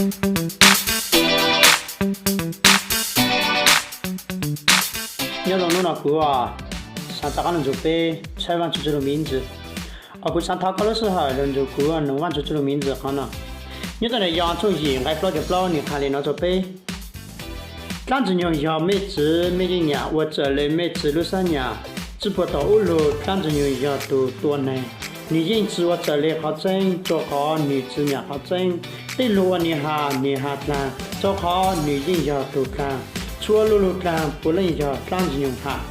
Nyob zoo hnub no kuv xaav rov qaab lug nrug peb tshawb Vaajtswv txuj lug miv ntsis. Os, kuv xaav thov koj lub sij hawm lug nrug kuv noog Vaajtswv txuj lug miv ntsis qhov no. Nyob rua ntawm Yauhas tshooj yim nqai plaub caug plaub nwg has le no rua peb: Dlaab Ntxwg Nyoog yog mej txwv mej yeej nyam ua raws le mej txwv lub sab nyam. Tsi puag tom ub lug Dlaab Ntxwg Nyoog yog tug tua neeg. Nwg yeej tsi ua raws le qhov txeeb, rua qhov nwg tsi nyam qhov txeeb. Tej lug uas nwg has, nwg has dlaag, rua qhov nwg yeej yog tug dlaag. Txhua lu lug dlaag puav leej yog Dlaab Ntxwg Nyoog has.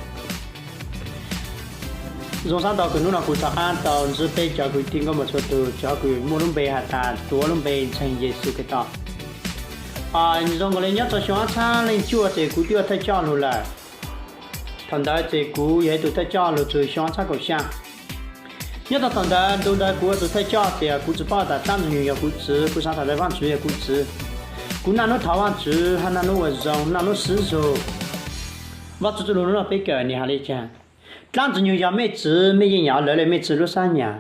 Zoo sab ntau kws hnub no kuv rov qaab tau ntsib peb cov kwv tij nkauj muam txhua tug, cov kws muaj lub npe has tas tuav lub npe ntseeg Yexus Khetos. Zoo nkaus le nyob rua xyoo ob txhab leej cuaj ces kuv twb ua thawj coj lug lawm. Thaum ntawd ces kuv yog ib tug thawj coj lug txug xyoo ob txhab kaum xyaa. Nyob rua thaum ntawd ntu ntawd kuv ua tug thawj coj tias kuv tsi paub tas Dlaab Ntxwg Nyoog yog kuv txwv, kuv xaav tas Vaajtswv yog kuv txwv. Kuv naj nub thov Vaajtswv hab naj nub ua zoo, naj nub sib zug. Vaajtswv txuj lug nub no peb kawm nwg has le caag: Dlaab Ntxwg Nyoog yog mej txwv, mej yeej nyam ua lawv le mej txwv lub sab nyam.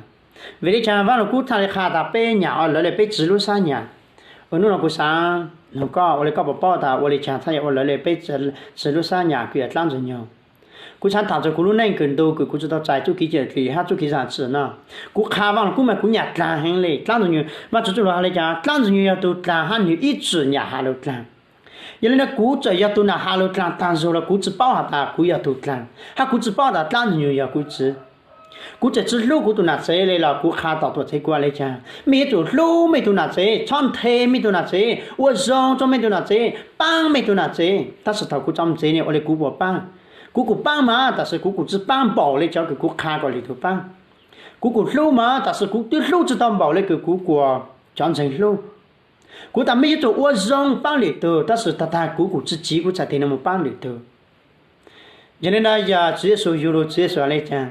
Vim le caag Vaaj Lug Kub txhaj le qha tas peb nyam ua lawv le peb txwv lub sab nyam? Ua hnub no kuv xaav noog koj ua le koj puas paub tas ua le caag txhaj yog ua lawv le peb txwv lub sab nyam kws yog Dlaab Ntxwg Nyoog. Kuv xaav thaam txug kuv lub neej kws ntu kws kuv tsi tau txais txuj kev cawm dlim hab txuj kev zaam tsim no. Kuv qha Vaaj Lug Kub mas kuv nyam dlaag heev le Dlaab Ntxwg Nyoog. Vaajtswv txuj lug has le caag? Dlaab Ntxwg Nyoog yog tug dlaag hab nwg ib txwm nyam has lug dlaag. Yog le nuav kuv txawm yog tug nam has lug dlaag taag zug los kuv tsi paub has tas kuv yog tug dlaag, hab kuv tsi paub tas Dlaab Ntxwg Nyoog yog kuv txwv. Kuv txawm tsi hlub kuv tug nam tsev le los kuv qha tom tuam tsev kuv has le caag? Mej yuav tsum hlub mej tug nam tsev, txhob nthe mej tug nam tsev, ua zoo rua mej tug nam tsev, paab mej tug nam tsev. Tab sis thaum kuv tso ntsev ne ua le kuv puas paab? Kuv kuj paab mas, tab sis kuv kuj tsi paab npaum le cov kws kuv qha kom lwm tug paab. Kuv kuj hlub mas, tab sis kuv twb hlub tsi tau npaum le kws kuv kuas cov ntseeg hlub. Kuv tas mej yuav tsum ua zoo paab lwm tug, tab sis tag tag kuv kuj tsi tsiv kuv txhais tes no mus paab lwm tug. Yog le nuav yog Tswv Yexus yug lug, Tswv Yexus has le caag?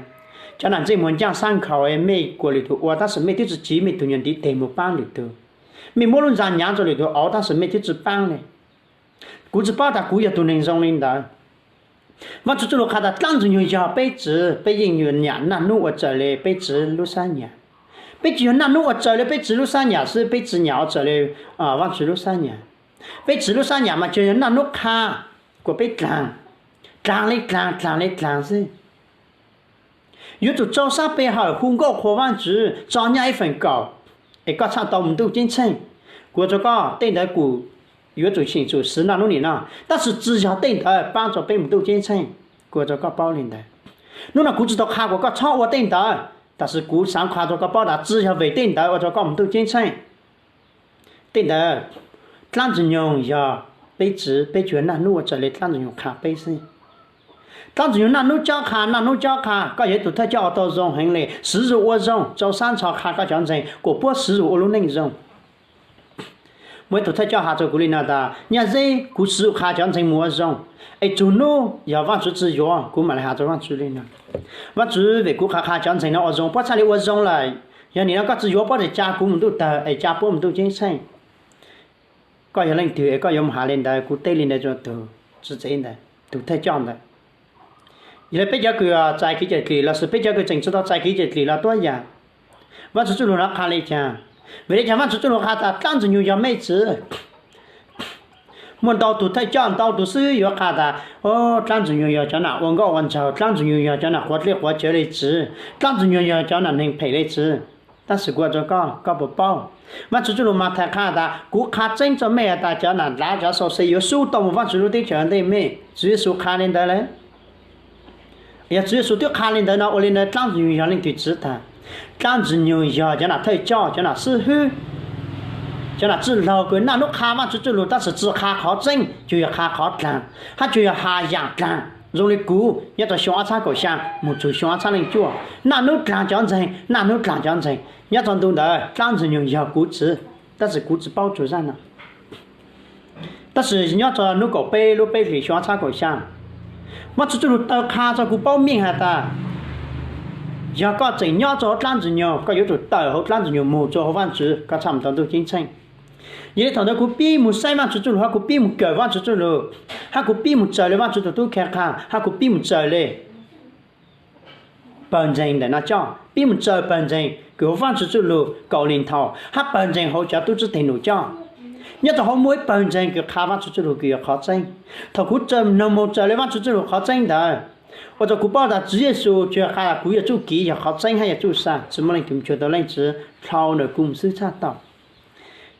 Cov nam ntsej muag ncaaj sab nkhaus, mej kuas lwm tug ua tab sis mej twb tsi tsiv mej tug nyuag ntiv teg mus paab lwm tug. Mej muab lub ntxa nyaav rua lwm tug auv tab sis mej twb tsi paab le. Kuv tsi paub tas kuv yog tug neeg zoo le ntawd. Vaajtswv txuj lug qha tas Dlaab Ntxwg Nyoog yog peb txwv, peb yeej yuav nyam naj nub ua raws le peb txwv lub sab nyam. Peb tsi yog naj nub ua raws le peb txwv lub sab nyam xwb, peb tsi nyam ua raws le Vaajtswv lub sab nyam. Peb txwv lub sab nyam mas tsi yog naj nub qha kuas peb dlaag, dlaag le dlaag, dlaag le dlaag xwb. Yuav tsum rau sab pe hawm hu nkauj qhuas Vaajtswv tso nyaj ib feem kaum es koj txhaj tau mus ntuj ceeb tsheej. Kuv ua rua koj tej ntawd kuj yuav tsum cheem tsum siv naj nub nim no, tab sis tsi yog tej ntawd paab rua peb mus ntuj ceeb tsheej. Kuv ua rua koj paub le ntawd. Nub no kuv tsi tau qha kuas koj txhob ua tej ntawd, tab sis kuv xaav qha rua koj paub tas tsi yog vim tej ntawd ua rua koj mus ntuj ceeb tsheej. Tej ntawd, Dlaab Ntxwg Nyoog yog peb txwv, peb tsuas naj nub ua raws le Dlaab Ntxwg Nyoog qha peb xwb. Dlaab Ntxwg Nyoog naj nub cob qha, naj nub cob qha, koj yog ib tug thawj coj ua tau zoo heev le, siv zug ua zoo, rau sab ntsho qha koj cov ntseeg kuas puab siv zug ua lub neej zoo. Muaj ib tug thawj coj has rua kuv le no tas, nyaj zeb kuv siv zug qha cov ntseeg mus ua zoo, es txug nub yog Vaajtswv tsi yuav kuv mam le has rua Vaajtswv le no: Vaajtswv, vim kuv qha qha cov ntseeg no ua zoo puab txhaj le ua zoo lawm, yog nim no koj tsi yuav puab ces ca kuv mus ntuj tawg es ca puab mus ntuj ceeb tsheej. Koj yog leej twg es koj yuav mus has le ntawd? Kuv teb le ntawd rua tug tswv tsev ntawd, tug thawj coj ntawd. Yog le peb cov kws txais kev cawm dlim lossis peb cov kws tseem tsi tau txais kev cawm dlim los tuab yam. Vaajtswv txuj lug no qha le caag? Vim le caag Vaajtswv txuj lug qha tas Dlaab Ntxwg Nyoog yog mej txwv? Muaj ntau tug thawj coj ntau tug xwb yuav qha tas, o, Dlaab Ntxwg Nyoog yog cov nam ua nkauj ua nraug, Dlaab Ntxwg Nyoog yog cov nam qhuav dlej qhuav cawv le txwv, Dlaab Ntxwg Nyoog yog cov nam neeg phem le txwv. Tab sis kuv ua rua koj, koj puas paub? Vaajtswv txuj lug Mathais qha tas, kuv qha tseeb rua mej has tas cov nam ntav cov Xauxes yuav sub tau mus Vaajtswv lub teb chaws ntej mej. Tswv Yexus qha le ntawd lawm. Yog Tswv Yexus twb qha le ntawd no ua le ntawd Dlaab Ntxwg Nyoog yog leej twg txwv tag? Dlaab Ntxwg Nyoog yog cov nam thawj coj, cov nam xib hwb, cov nam txwj laug kws naj nub qha Vaajtswv txuj lug tab sis tsi qha qhov tseeb, tsuas yog qha qhov dlaag, hab tsuas yog has yaam dlaag. Zoo le kuv nyob rua xyoo ob txhab kaum xyaa mus txug xyoo ob txhab leej cuaj, naj nub dlaag cov ntseeg, naj nub dlaag cov ntseeg. Nyob rua ntu ntawd Dlaab Ntxwg Nyoog yog kuv txwv, tab sis kuv tsi paub txug zaj no. Tab sis nyob rua nub kaum peb lub peb hlis xyoo ob txhab kaum xyaa, Vaajtswv txuj lug taw qha rua kuv paub meej has tas, yog koj tseem nyob rua hauv Dlaab Ntxwg Nyoog, koj yuav tsum tawm hauv Dlaab Ntxwg Nyoog mus rua hauv Vaajtswv, koj txhaj mus tau ntuj ceeb tsheej. Yog le thaum ntawd kuv pib mus saib Vaajtswv txuj lug, hab kuv pib mus kawm Vaajtswv txuj lug, hab kuv pib mus raws le Vaajtswv tug tub kheev qha, hab kuv pib mus raws le pawg ntseeg ntawm no coj, pib mus raws pawg ntseeg kws hauv Vaajtswv txuj lug Kaus Lis Nthaus hab pawg ntseeg hauv cov tub txib teg num coj. Nyob rau hauv muaj ib pawg ntseeg kws qha Vaajtswv txuj lug kws yog qhov txeeb. Thaum kuv moog txawm le Vaajtswv txuj lug qhov tseeb ntawd, ua rua kuv paub tas Tswv Yexus tsuas qha tas kuv yog txuj kev, yog qhov txeeb hab yog txuj sa, tsi muaj leej twg moog cuag tau Leej Tswv dlhau ntawm kuv moog xwb txhaj tau.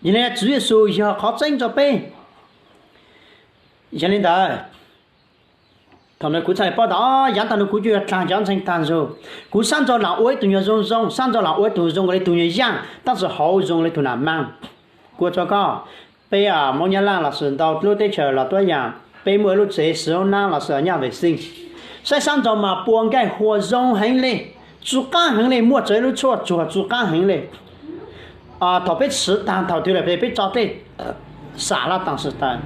Yog le Tswv Yexus yog qhov txeeb rua peb. Yog le ntawd, thaum ntawd kuv txhaj le paub tas, o, yaav taag nua kuv cov yuav dlaag cov ntseeg taag nrug. Kuv sab ntxov laam ua ib tug nyuas zoo zoo, sab ntxov laam ua ib tug zoo le tug nyuas yaaj, tab sis hauv zoo le tug nam maaj. Kuv ua rua koj, peb Moob Nyab Laaj lossis ntau lub teb chaws los tuab yaam, peb muaj ib lub tsev siv hoob nab lossis nyaj vem xeej. Saib sab ntxov mas pua nkaij hua zoo heev le, tsw qaab heev le, muaj tsawg lub tshuaj tsuag tsw qaab heev le. Thaum peb siv taag thaum twg lawm peb tso tej sam laj taag sim tawm.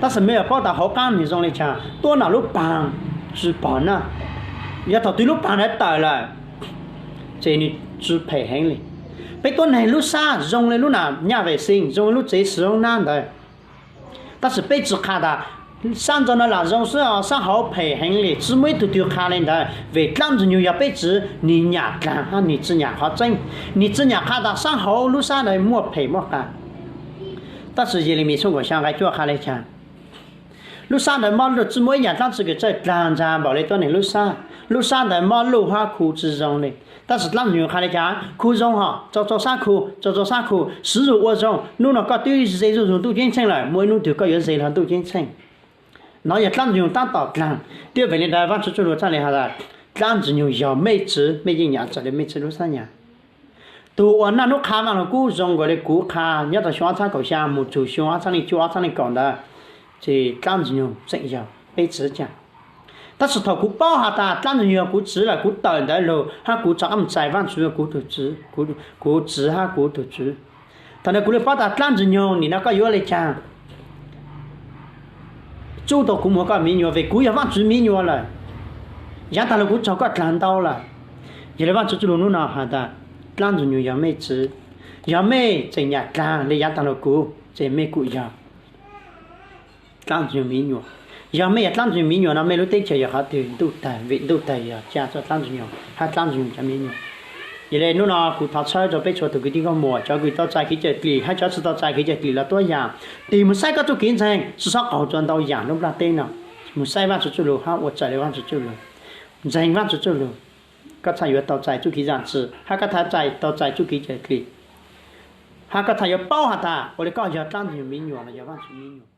Tab sis mej yuav paub tas hauv qaab nwg zoo le caag, tuab nam lub paag tsw pog na. Yog thaum twg lub paag ntawd tawm lawm, ces nwg tsw phem heev le. Peb tuab neeg lub sab zoo le lub nam nyaj vem xeej, zoo le lub tsev siv hoob nab ntawd. Tab sis peb tsi qha tas sab ntxov no lam zoo xwb, sab hauv phem heev le, tsi muaj ib tug twg qha le ntawd. Vim dlaab Ntxwg Nyoog yog peb txiv, nwg nyam dlaag hab nwg tsi nyam qhov txeeb, nwg tsi nyam qha tas sab hauv lub sab ntawd muaj phem muaj qas. Tab sis Yelemis tshooj kaum xya nqai cuaj qha le caag? Lub sab ntawd mob luj, tsi muaj ib yaam dlaab tsi kws txawj dlaag nraag npaum le tuab neeg lub sab. Lub sab ntawd mob luj hab khu tsi zoo le. Tab sis dlaab Ntxwg Nyoog qha le caag? Khu zoo hos, tso rua sab khu, tso rua sab khu, siv zug ua zoo. Nub nua koj twb ze zuj zus ntuj ceeb tsheej lawm, muaj ib nub twg koj yuav ze le ntuj ceeb tsheej. Nov yog dlaab Ntxwg Nyoog taab tom dlaag. Twb vim le ntawd Vaajtswv txuj lug txhaj le has tas dlaab Ntxwg Nyoog yog mej txiv, mej yeej nyam raws le mej txiv lub sab nyam. Tug uas naj nub qha Vaaj Lug Kub zoo nkaus le kuv qha nyob rau xyoo ob txhab kaum xya moog txug xyoo ob txhab leej cuaj ob txhab leej kaum ntawd, ces dlaab Ntxwg Nyoog tseem yog peb txiv caag. Tab sis thaum kuv paub has tas dlaab Ntxwg Nyoog yog kuv txiv lawm, kuv tawm ntawd lug hab kuv rov qaab moog txais Vaajtswv yog kuv tug txiv, kuv txiv hab kuv tug txiv. Thaum ntawd kuv le paub tas dlaab Ntxwg Nyoog nim no koj yuav le caag txuj tau kuv moog koj miv nyuas, vim kuv yog Vaajtswv miv nyuas lawm. Yaav taag lug kuv raug koj dlaag ntau lawm. Yog le Vaajtswv txuj lug nub nua has tas dlaab Ntxwg Nyoog yog mej txiv, yog mej tseem nyam dlaag le yaav taag lug kuv, ces mej kuj yog dlaab Ntxwg Nyoog miv nyuas. Yog mej yog dlaab Ntxwg Nyoog miv nyuas no mej lub teb chaws yog qhov twg? Ntuj tawg, vim ntuj tawg yog ca txug dlaab Ntxwg Nyoog hab dlaab Ntxwg Nyoog cov miv nyuas. Yog le nub nua kuv thov txhawb rua peb txhua tug kwv tij nkauj muam, cov kws tau txais kev cawm dlim hab cov tsi tau txais kev cawm dlim los tuab yaam, tig moog saib koj txuj kev ntseeg, tsi xob qaug rua ntau yaam lub nplaj teb no. Moog saib Vaajtswv txuj lug hab ua raws le Vaajtswv txuj lug, ntseeg Vaajtswv txuj lug, koj txhaj yuav tau txais txuj kev zaam tsi, hab koj txhaj txais tau txais txuj kev cawm dlim, hab koj txhaj yuav paub has tas ua le koj yog dlaab Ntxwg Nyoog miv nyuas los yog Vaajtswv miv nyuas.